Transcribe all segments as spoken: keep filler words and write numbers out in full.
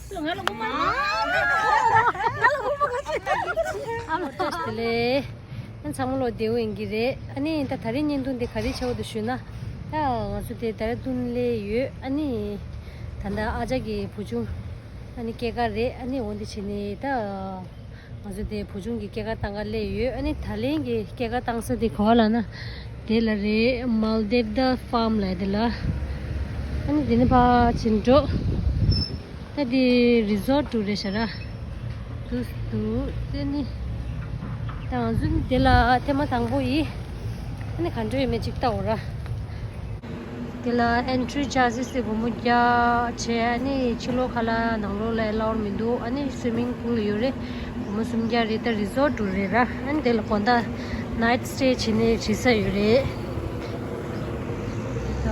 ང་ལ་ངོ་མ། ང་ལ་ངོ་མ་ག་ཚོད། ཨ་མ་བཀྲ་ཤིས་བདེ་ལེགས། ཨ་ཚང་མ་ལོ་བདེ་པོ་ཡིན་གྱི་རེད། ཨ་ནི་ད་ད་རིང་བརྙན་ཐུང་འདི་ག་རེ་བྱ་བ་འདུག་ཞུས་ན། ད་ང་ཚོ་དེ་ཌེ་ར་ལྡུན་སླེབས་ཡོད། ཨ་ནི་ད་ལྟ་ཨ་ཅག་གི་བུ་ཆུང་ཨ་ནི་སྐྱེས་སྐར་རེད། ཨ་ནི་འོ་འདི་བྱས་ནས་ད་ང་ཚོ་དེ་བུ་ཆུང་གི་སྐྱེས་སྐར་བཏང་ག་སླེབས་ཡོད། ཨ་ནི་ད་ལན་གྱི་སྐྱེས་སྐར་བཏང་ས་དེ་ག་པར་ལབ་ན་དེ་ལ་རེད། མལ་དིབ་ཟི་ཕཱམ་ལབ་དེ་ལ། ཨ་ནི་དེ་ནས་ཕར་ཕྱིན་འགྲོ། ད་དེ་རི་སོར་ཊི་རེད་ཤག་ར། འདུག་འདུག་དེ་ནི་ད་ང་ཚོ་ནི་དེ་ལ་ཐེངས་མ་དང་པོ་ཡིན། ཨ་ནི་ག་འདྲ་ཡོད་མེད་ཅིག་ལྟ་འོ་ར། དེ་ལ་ཨེན་ཊི་རི་ཅཱར་ཇི་སི་དེ་སྒོར་མོ་བརྒྱ་བྱས། ཨ་ནི་ཕྱི་ལོགས་ཁ་ལག་ནང་ལོགས་ལ་ཨེ་ལའུཌ་མི་འདུག་ཨ་ནི་སུའི་མིང་པུལ་ཡོད་རེད། སྒོར་མོ་སུམ་བརྒྱ་རེད། ད་རི་སོར་ཊི་རེད་ར། ཨ་ནི་དེ་ལ་དགོང་དག་ནའིཊ་སི་ཊེ་བྱེད་ནས་བྱེད་ས་ཡོད་རེད། ད་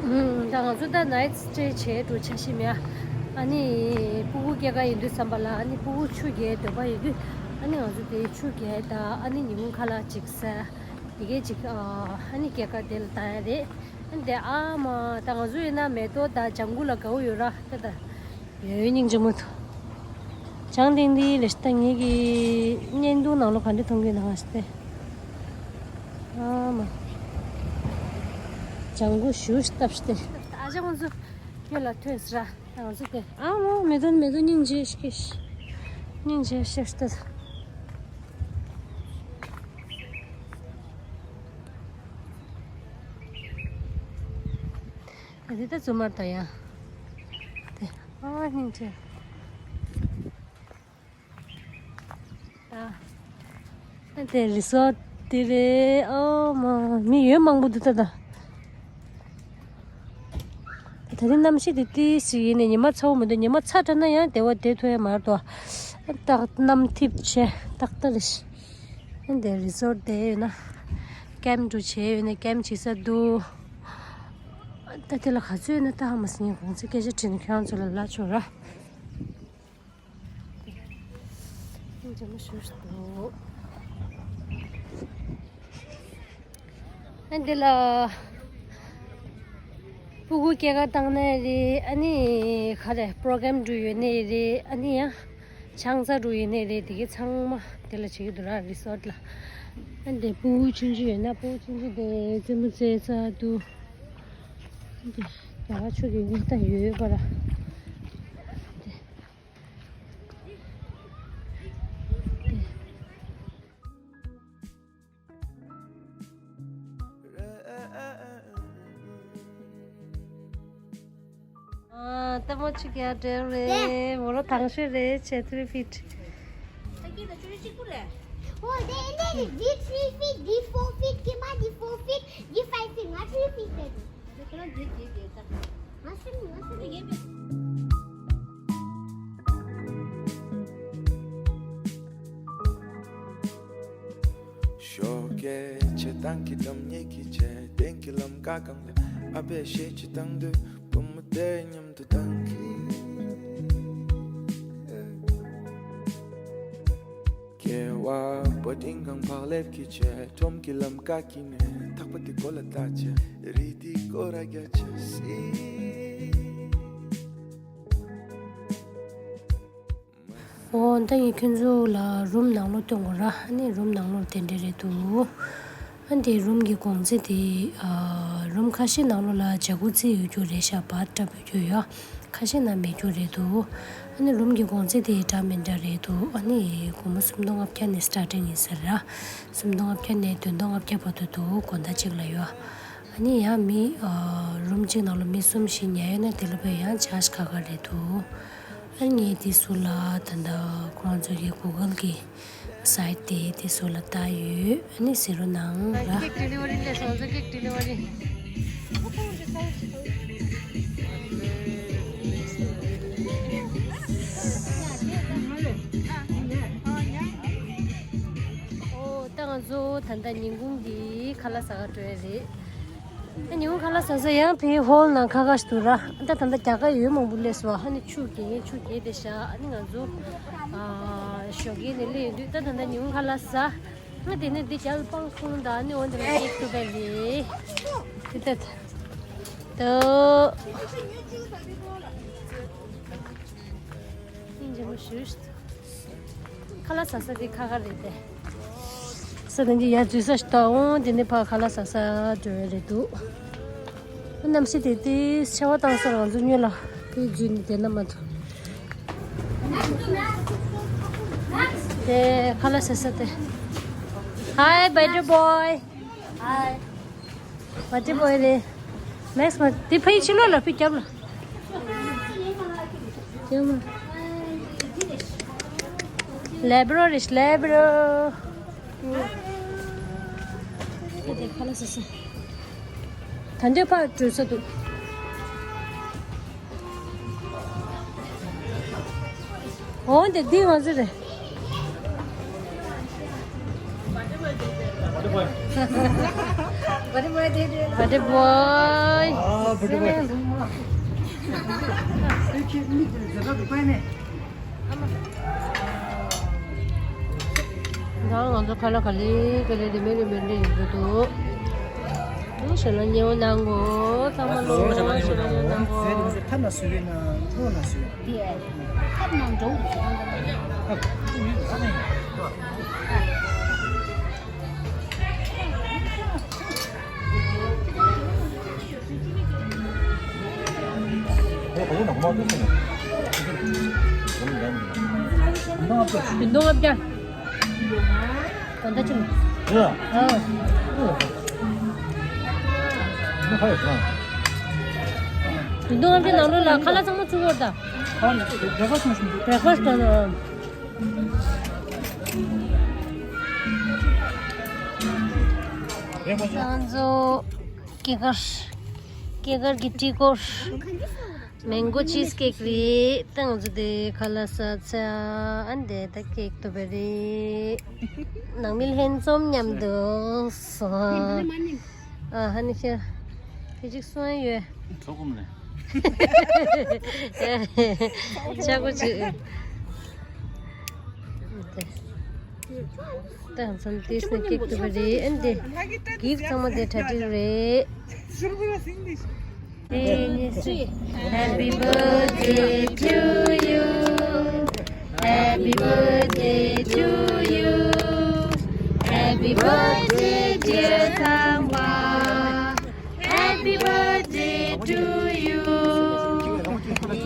ཨུམ། ད་ང་ཚོ་ད་ནའིཊ་སི་ཊེ་བྱས་འགྲོ་འཆར་གཞི་མེད། ཨ་ནི་སྤུ་གུ་སྐྱེས་སྐར་ཡིན་དུས་ཙམ་པ་ལ་ཨ་ནི་སྤུ་གུ་ཆུ་རྐྱལ་འདོད་པ་ཡོད་དུས་ཨ་ནི་ང་ཚོ་དེ་ཆུ་རྐྱལ་དང་ཨ་ནི་ཉིན་གུང་ཁ་ལག་ཅིག་ཟ། དེ་གས་ཅིག་ཨ་ནི་སྐྱེས་སྐར་དེ་ལ་བཏང་ཡ་རེད། ཨ་ནི་དེ་ཨ་མ་ད་ང་ཚོ་ཡིན་ན་མེ་ཏོག་དང་ལྗང་གུ་ལ་དགའ་པོ་ཡོད་ར། ད་ད་ཡོད་སྙིང་རྗེ་མོ་ཐུ། ཅང་ཏིང་ཏི་རེ་ཤི་ད་ངེད་ཀྱི་བརྙན་ཐུང་ནང་ལོ་ག་འདྲ་མཐོང་གི་ཡོད་ན་ང་ཤི་ཏེ། ཨ་མ། ལྗང་གུ་ཞུ་སྟབས་ཤི་ཏེ། ཨ་ཅག་ང་ཚོ་ཡོད་ལ་ཐོན་སི་ར། ང་ཚོ་དེ་ཨ་མ་མེ་ཏོག་མེ་ཏོག་སྙིང་རྗེ་ཤི་ཀེ་ཤི། སྙིང་རྗེ་ཤི་ཤི་ཏེ། ཨ་དེ་ད་ཙུ་མར་ད་ཡ། དེ་ཨ་སྙིང་རྗེ། ད་དེ་རི་སོར་ཊི་དེ་རེད། ཨོ་མ་མི་ཡོད་མང་པོ་འདུག་ད་ད། ད་རིང་གནམ་གཤིས་དེ་ཏིས་ཞིག་ཡིན་ནས་ཉི་མ་ཚ་པོ་མི་འདུག་ཉི་མ་ཚ་དྲགས་ན་ཡང་བདེ་བ་བདེ་ཐུབ་ཡ་མ་རེད་དོ། ཏག་གནམ་འཐིབས་ཆེ་ཏག་ཏག་རེད། ཨ་འདི་རི་སོར་ཊི་དེ་ཡོད་ན་ཀེམ་འགྲོ་བྱས་ཡོད་ན་ཀེམ་བྱེད་ས་འདུག་ད་དེ་ལ་ག་ཚོད་ཡོད་ན་ད་ཧ་མ་སི་ངས་གོང་ཚད་སྐད་ཆ་དྲིས་ནས་ཁྱེད་རང་ཚོ་ལ་ལབ་ཆོག་ར། ཨ་འདི་ལ་སྤུ་གུ་སྐྱེས་སྐར་བཏང་ནའི་རེད། ཨ་ནི་ག་རེ་པོ་རོ་གྷ་རམ་འགྲོ་ཡོད་ནའི་རེད། ཨ་ནི་ཡང་ཆང་ས་འགྲོ་ཡོད་ནའི་རེད། དེ་གའི་ཚང་མ་དེ་ལ་བྱེད་ཀྱི་འདུག་ར་རི་སོར་ཊི་ལ། ཨ་འདི་སྤུ་གུ་ཆུང་ཆུང་ཡོད་ན་སྤུ་གུ་ཆུང་ཆུང་དེ་རྩེད་མོ་རྩེ་ས་འདུག་ཨ་འདི་རྒྱ་གར་ཆོས་ཀྱི་རྙིང་ཐང་ཡོད་པ་ར། ཨ་ལྟད་མོ་ཅིག་ཡར་འགྲོ་རེད། མོ་རོ་དང་ཤོས་རེད་བྱས་ཐི་རི་ཕིཊ། ཨོ་དེ་འདི་འདི་three feet འདི་four feet ཀྱི་མ་འདི་four feet འདི་five feet ང་three feet རེད། ཞོགས་ཀས་ཆེ་ཐང་གི་འགྲམ་ཉེ་གི་ཆེ་སྟེང་གི་ལམ་ཀ་གང་ལ་ཨ་ཕས་ཤེད་ཅི་བཏང་དུས་བུ་མོ་དེ་མཉམ་དུ་བཏང་གི་སྐྱེ་བ་པོ་ཏིང་གང་བག་ལེབ་ཀྱི་ཆེ་ཁྲོམ་གྱི་ལམ་ཀ་གི་ནས་ཐག་པ་དེ་གོ་ལ་ལྟ་ཆེ་རི་དེ་གོ་ར་རྒྱ་ཆེ་སི། ཨོ་ད་ངས་ཁྱོད་ཚོ་ལ་རུམ་ནང་ལོགས་སྟོན་དགོས་ར། ཨ་ནི་རུམ་ནང་ལོགས་དེ་འདྲ་རེད་འདུག་ཨ་འདི་རུམ་གྱི་གོང་ཚད་དེ་ཨ་རུམ་ཁ་ཤས་ནང་ལོགས་ལ་ཇ་ཀུ་ཙི་ཡོད་རྒྱུ་རེད་ཤག་བཱཐ་ཊབ་ཡོད་རྒྱུ་ཡོད། ཁ་ཤས་ནང་མེད་རྒྱུ་རེད་འདུག་ཨ་ནི་རུམ་གྱི་གོང་ཚད་དེ་འདྲ་མི་འདྲ་རེད་འདུག་ཨ་ནི་སྒོར་མོ་སུམ་སྟོང་ལྔ་བརྒྱ་ནས་སི་ཊར་ཊིང་ཡིན་ས་རེད་ར། སུམ་སྟོང་ལྔ་བརྒྱ་ནས་བདུན་སྟོང་ལྔ་བརྒྱ་བར་དུ་འདུག་དགོང་དག་གཅིག་ལ་ཡོད། ཨ་ནི་ཡང་མི་ཨ་རུམ་གཅིག་ནང་ལ་མི་གསུམ་བཞི་ཉལ་ཡོད་ན་དེ་ལ་བས་ཡང་ཆར་ཇི་ཁག་ཁག་རེད་འདུག་ཨ་ངས་དེ་ཚོ་ལ་ད་ལྟ་ཁོང་ཚོ་གི་གུ་གལ་གི་སའིཊ་དེ་དེ་ཚོ་ལ་ལྟ་ཡོད། ཨ་ནི་གཟིགས་རོགས་གནང་ར། Cake delivery ལས་སོང་ཚོ་cake delivery། ཨོ་ད་ང་ཚོ་ད་ལྟ་ཉིན་གུང་གི་ཁ་ལག་ཟ་ག་འགྲོ་ཡ་རེད། ཨ་ཉིན་གུང་ཁ་ལག་ཟ་ས་ཡང་ཕའི་ཧོལ་ནང་ཁ་ཁ་ཞིག་འདུག་ར། ཨ་ད་ད་ལྟ་རྒྱ་གར་ཡུལ་མང་པོ་སླེབས་སོང་། ཨ་ནི་ཆུ་རྐྱལ་ཆུ་རྐྱལ་བསྡད་ཤག་ཨ་ནི་ང་ཚོ་ཨ་ཞོགས་ཀས་ནས་སླེབས་ཡོང་དུས་ད་ད་ལྟ་ཉིན་གུང་ཁ་ལག་ཟ། ཨ་དེ་ནས་འདི་རྒྱབ་སྤང་ཁུང་དང་ཨ་ནི་འོ་འདི་ལ་ཀེག་ཐུག་པ་རེད། དེ་ད་ ཏོ། སྙིང་རྗེ་མོ་ཞུ། ཁ་ལག་ཟ་ས་དེ་ཁ་ཁ་རེད་དེ། ས་དང་གི་ཡར་འཛུལ་ས་ཞིག་ད་འོང་དེ་ནས་ཕར་ཁ་ལག་ཟ་ས་འགྲོ་ཡ་རེད་འདུག་གནམ་གཤིས་དེ་དེ་ཆར་པ་བཏང་ས་ང་ཚོ་སྔོན་ལ་ཕར་འཛུལ་ནས་བསྡད་ན་མ་ཐུབ། དེ་ཁ་ལག་ཟ་ས་དེ། Hi, buddy boy. Hi. Buddy boy རེད། Max མ་དེ་ཕ་ཡི་ཕྱི་ལོགས་ལ་ཕི་རྒྱབ་ལ། རྒྱབ་ལ། ལེབ་རོ་རེད་ལེབ་རོ། དེ་དེ་ཁ་ལག་ཟ་ས། ད་འདོད་ཕར་འགྲོ་ས་འདུག་འོ་འདི་འདི་ང་ཚོ་རེད། Buddy boy. Ah, buddy boy. ད་ང་ཚོ་ཁ་ལག་ག་ལེ་ག་ལེ་རེ་མེ་རེ་མེ་རེ་ཡོད་འདུག་ཨོ་ཞེ་ལ་ཉེ་བོ་གནང་གོ་ཚང་མ་ལོ་ཞེ་ལ་ཉེ་བོ་གནང་གོ་ཐབ་ན་སུ་ཡོད་ན་ཐོག་ན་སུ་ཡོད། དེ་ཐབ་ནང་འགྲོ། བདུན་སྟོང་ལྔ་བརྒྱ། ད་ལྟ་ཅི་ལ། ཨ། བདུན་སྟོང་ལྔ་བརྒྱ་ནང་ལོགས་ལ་ཁ་ལག་ཚང་མ་ཚུད་ཡོད་ད། breakfast དང་། ང་ཚོ་སྐྱེས་སྐར། སྐྱེས་སྐར་གྱི་ཊི་སྐོར། མེང་གོ་ཆིས་ཀེག་རེད། ད་ང་ཚོ་དེ་ཁ་ལག་ཟ་ཚར། ཨ་ནི་དེ་ད་ཀེག་གཏུབ་པ་རེད། ནང་མི་ལྷན་འཛོམས་མཉམ་དུ་སོང་། ཨ་ཧ་ནི་ཤ། དེ་གཅིག་སོང་ཡོད། གྲོགས་ཀུན་ནས། ཆག་སྒོ་གཅིག་ད་ཚང་ཏིས་ནི་ཀེག་གཏུབ་པ་རེད། ཨ་ནི་དེ་གིབ་ཚང་མ་དེ་གྲ་སྒྲིག་རེད། Happy birthday to you. Happy birthday to you. Happy birthday, dear Thangpa. Happy birthday to you.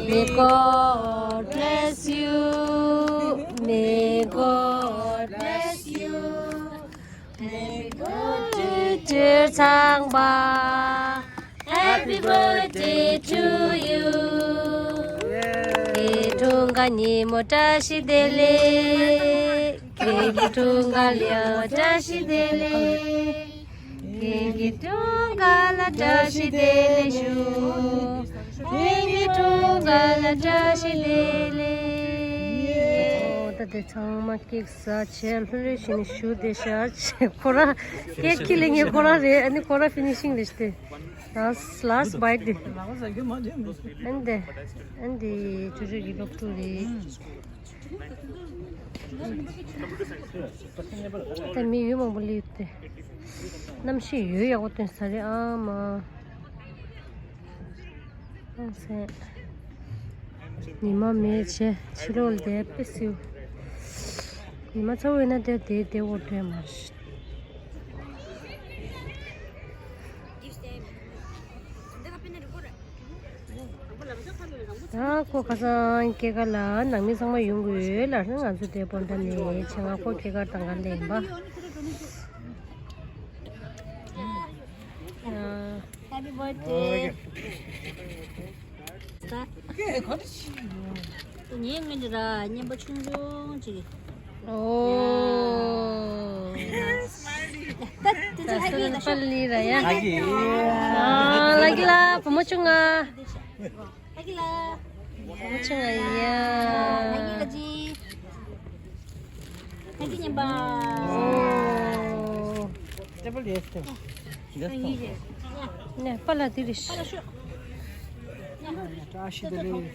May God bless you. May God bless you. Happy birthday, dear Thangpa. Happy birthday to you. ཁྱེད་འཁྲུངས་སྐར་ཉིན་མོ་བཀྲ་ཤིས་བདེ་ལེགས། ཁྱེད་ཀྱི་འཁྲུངས་སྐར་ལ་བཀྲ་ཤིས་བདེ་ལེགས། ཁྱེད་ཀྱི་འཁྲུངས་སྐར་ལ་བཀྲ་ཤིས་བདེ་ལེགས་ཞུ། ཁྱེད་ཀྱི་འཁྲུངས་སྐར་ལ་བཀྲ་ཤིས་བདེ་ལེགས། ཨོ་ད་དེ་ཚང་མ་ཀེག་ཟ་བྱས་ལྷོད་ལྷོད་བྱས་ནས་བཞུགས་བསྡད་ཤག་ཁོ་རང་ཀེག་ཁྱེར་ལེ་ངས་ཁོ་རང་རེད། ཨ་ནི་ཁོ་རང་ཕི་ནི་ཤིང་རེད་ཤག་སྟེ། Last, last bite དེ། ཨན་དེ། ཨན་དེ་ཅོ་ཅོ་གི་སློབ་ཕྲུག་རེད། ད་མི་ཡོད་མང་པོ་སླེབས་ཏེ། གནམ་གཤིས་ཡོད་ཡག་པོ་སྟོན་ས་རེད་ཨ་མ། ཨང་སེ། ཉི་མ་མེད་བྱས་ཕྱི་ལོགས་ལ་བསྡད་དཔེ་སྲིད། ཉི་མ་ཚ་བོ་ཡིན་ན་དེ་དེ་དེ་འོ་དོན་མ་རེད། ད་ཁོ་ཁ་སང་སྐྱེས་སྐར་ལ་ནང་མི་ཚང་མ་ཡོང་གི་ཡོད་ལ། ང་ཚོ་དེ་སྤོན་ཊ་ནས་ཆེད་མངགས་ཁོ་སྐྱེས་སྐར་དང་ག་ལེན་པ། Happy birthday. ངའི་ངོས་ནས་ར་རྔན་པ་ཆུང་ཆུང་ཅིག་ཨོ། ད་ད་ད་ད་ལི་ར་ཡ། ལ་ཀི་ལ། ཨ་ལ་ཀི་ལ། བུ་མོ་ཆུང་ང་། ལ་ཀི་ལ། བུ་མོ་ཆུང་ང་ཡ། ལ་ཀི་ལ་ཅི། ལ་ཀི་ངན་པ། ཨོ། ནས་པ་ལ་དེ་རེད། བཀྲ་ཤིས་བདེ་ལེགས།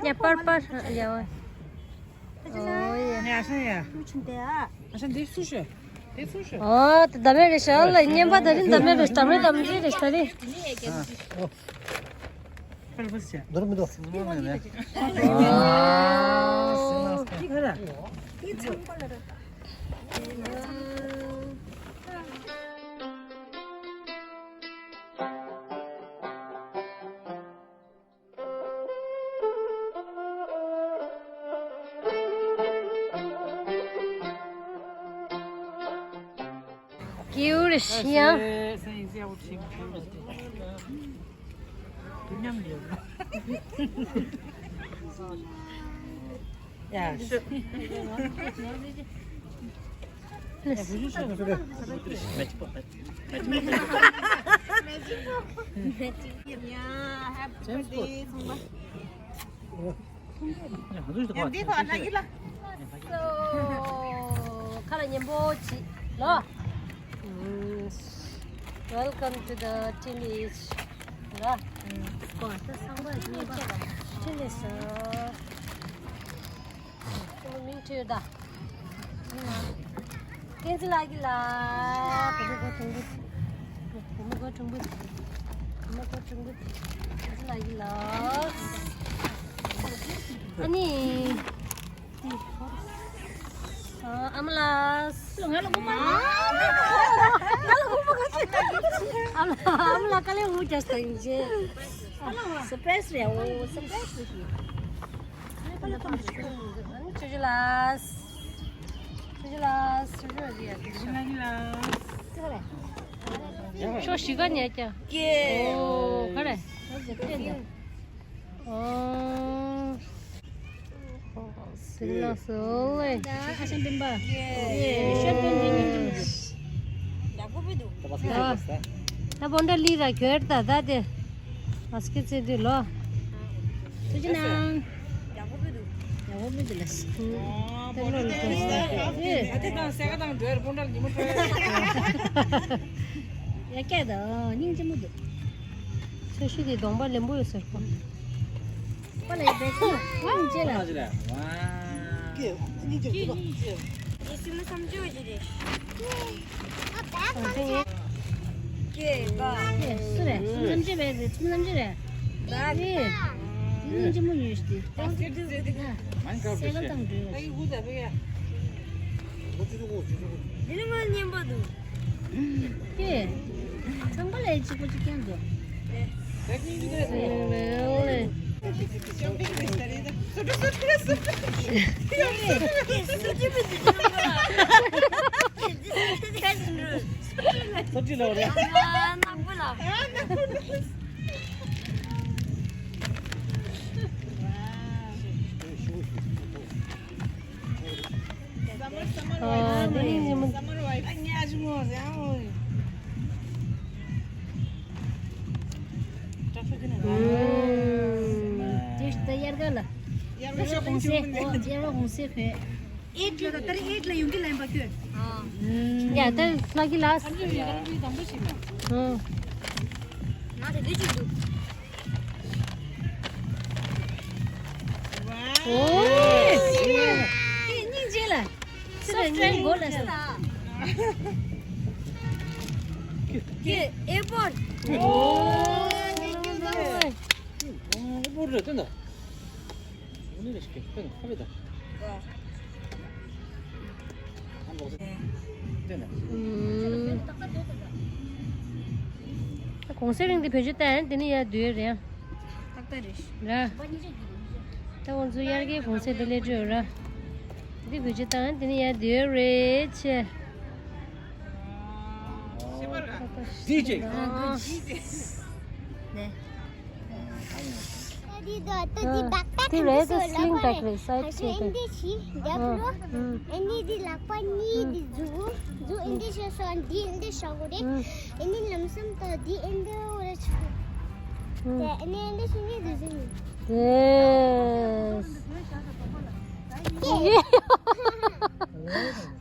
ཡ་པར་པར་ཡ་བ། ཨོ་ཡ། ཡ་ཤ་ཡ། འདི་སུ་ཤོད། འདི་སུ་ཤོད། ཨོ་ད་མེད་རེད་ཤག་ལ་བརྙན་པ་ད་རིང་ད་མེད་རེད། ད་མེད་ད་མེད་རེད་ད་རིང་། འདོར་མི་འདུག་ཀེའུ་རེ་ཤི་ཡང་། ཡ། ཁ་ལ་ཉན་པོ་ཅི་ལོ། Welcome to the teenage. ལ། ཁྱེད་ལས་སོ། ཁྱེད་མིང་ཁྲིད་ད། བསྟན་འཛིན་ལགས་ཀྱི་ལ། བུ་མོ་སྒོ་དྲུང་བུ། བུ་མོ་སྒོ་དྲུང་བུ། བུ་མོ་སྒོ་དྲུང་བུ། བསྟན་འཛིན་ལགས་ཀྱི་ལ། ཨ་ནི། ཨ་མ་ལགས། ང་ལ་སྒོ་མ། ང་ལ་སྒོ་མ་ག་ཚོད། ཨ་མ་ལགས་ཨ་མ་ལགས་དཀའ་ལས་ཁག་པོ་རྒྱག་སོང་ཡིན་ཅེ། སུ་པ་རེ་སི་རེད། འོ་སུ་པ་རེ་སི་རེད་ཤི། ཨ་ནི་ཆུ་ཆུ་ལགས། ཆུ་ཆུ་ལགས། ཆུ་ཆུ་ལགས། ཆུ་ཆུ་ལགས། ཆུ་ཆུ་ལགས། ཆུ་ཆུ་ལགས། ཁྱོད་གཞིས་ཀ་ནས་ཀྱང་། ཀྱེ། ཨོ་ག་རེ། ཨོ། སིང་ལ་སོ་ལེ། ཨ་ཤམ་སྤེན་པ། ཡེ། ཤམ་སྤེན་པ་འདི་ཉིན་གྱི་མི་འདུག་ད་བོ་འདྲ་ལི་ར་གྱོད་ད་ད་དེ། ཨ་སྐད་ཚེ་དུས་ལོ། ཐུགས་རྗེ་གནང་། ཡག་པོ་མི་འདུག་ཡག་པོ་མི་འདུག་ལ། ཨ་དེ་དང་སེ་ག་དང་འདྲ་བོ་འདྲ་ཉི་མ་འཕྲོད། ཡ་སྐད་ད་སྙིང་རྗེ་མོ་འདུག་ཆུ་ཤུལ་དེ་གདོང་པ་ལེན་པོ་ཡོད་ཟེར་གོ། པ་ལ་ཡི་བེ་ཀི་སྙིང་རྗེ་ལ། ཡེ་སུ་མ་བསམ་བརྗོད་ཀྱི་རེད། ཀྱེ་ག་ཀྱེ་སུ་རེད། སུ་ལམ་ཅི་རེད། སུ་ལམ་ཅི་རེད། ག་རེད། སུ་ལམ་ཅི་མོ་ཉོས་ཏེ། སེ་ག་དང་འགྲོ། འདི་ནི་ང་ཉན་པ་འདུག་ཀྱེ། ཚང་མ་ལས་གཅིག་པོ་གཅིག་རྐྱང་འདུག་ཨེཊ་ལ་ད་ལྟ་ཨེཊ་ལ་ཡོང་གི་ལན་པ་ཁྱོད། ཡ་ད་ལག་གི་ལགས། ང་དེ་དུས་ཅིག་འདུག་ཨོ། སྙིང་རྗེ་ལ། སོབ་ཊི་ཝེར་མགོ་ལ་ས། ཀྱེ་ཨེ་པོལ། ཨོ། ཨེ་པོལ་རེད་དེ་ན། གོང་ས་རིང་དེ་བེད་སྤྱོད་བཏང་ཡང་དེ་ནི་ཡར་བསྡུས་རེད། ཏག་ཏག་རེད། ར། ད་ང་ཚོ་དབྱར་ཁའི་གོང་ཚད་དེ་སླེབས་འགྲོ་ར། འདི་བེད་སྤྱོད་བཏང་ཡང་དེ་ནི་ཡར་བསྡུས་རེད་ཆེ། ཌི་ཇེ། ནས། འདི་རེད། ད་སི་ལིང་བེག་རེད། སའིཌ་ཆེ་གི། འདི་ལག་པ་གཉིས་འདི་འཛུགས་འཛུགས་འདི་བྱས་སོང་། འདི་འདི་བྱ་དགོས་རེད། འདི་ལམ་སེང་ད་འདི་འདི་འོ་རེད་ཆུ། དེ་འདི་འདི་ཤིང་འདི་འཛུགས་འཛུགས། དེ།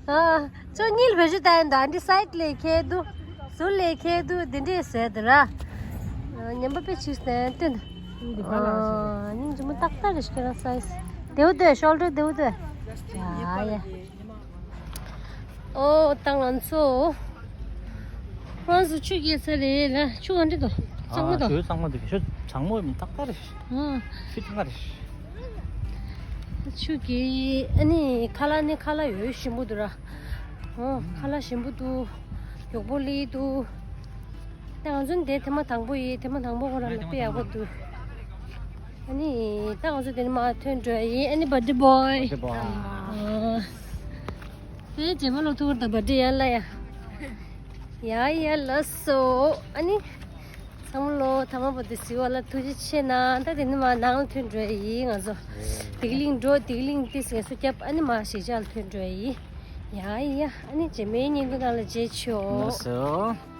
ཨ། ཁྱོད་གཉིས་ལ་བེད་སྤྱོད་བཏང་ཡིན་ད། འདི་སའིཌ་ལ་ཁྱེར་འདུག་ཟུར་ལ་ཁྱེར་འདུག་འདི་འདྲས་ཟེར་དེ་ར། ཉན་པ་དཔེ་ཕྱིས་ནས་བསྟན། འདི་ཕར་ལ་ཟེར། སྙིང་རྗེ་མོ་ཏག་ཏག་རེད་ཤག་ར་སའིཌ། དེའུ་དེ་ཤོལ་ཌར་དེའུ་དེ། ཡ་ཡ། ཨོ་ད་ང་ཚོ་ང་ཚོ་ཆུ་རྐྱལ་ཚར་རེད་ལ། ཆུ་ག་འདྲ་འདུག་གཙང་མ་འདུག་ཆུ་གཙང་མ་མི་ཏག་ཏག་རེད། ཨ། ཆུ་ཐིག་ལ་རེད། ཆུ་གི་ཨ་ནི་ཁ་ལག་ནི་ཁ་ལག་ཡོད་ཞིམ་པོ་འདུག་ར། ཨོ་ཁ་ལག་ཞིམ་པོ་འདུག་མགྱོགས་པོ་ལི་འདུག་ད་ང་ཚོ་འདི་དེ་མ་དང་པོ་ཡིན། དེ་མ་དང་པོ་ཁོ་རང་ལ་དཔེ་ཡག་པོ་འདུག་ཨ་ནི་ད་ང་ཚོ་དེ་ནས་མར་ཐོན་འགྲོ་ཡ་ཡིན། ཨ་ནི་བར་ཐི་ཌེ་བོའི། བར་ཐི་ཌེ་བོའི། ཨ། ཨེ་རྗེས་མ་ལོ་ཐུག་ད་བར་ཐི་ཌེ་ཡ་ལ་ཡ། ཡ་ཡ་ལ་སོ། ཨ་ནི་ཚང་མ་ལོ་ཐ་མ་བར་ཐི་ཌེ་གཟིགས་པ་ལ་ཐུགས་རྗེ་ཆེ་གནང་། ད་དེ་ནས་མར་ནང་ལ་ཐོན་འགྲོ་ཡ་ཡིན། ང་ཚོ་བདེ་སྐྱིད་གླིང་འགྲོ། བདེ་སྐྱིད་གླིང་ཏིས་ངལ་གསོ་བརྒྱབ། ཨ་ནི་མར་གཞིས་ཆགས་ལ་ཐོན་འགྲོ་ཡ་ཡིན། ཡ་ཡ། ཨ་ནི་རྗེས་མའི་བརྙན་ཐུང་ནང་ལ་མཇལ་ཆོག་ལགས་སོ།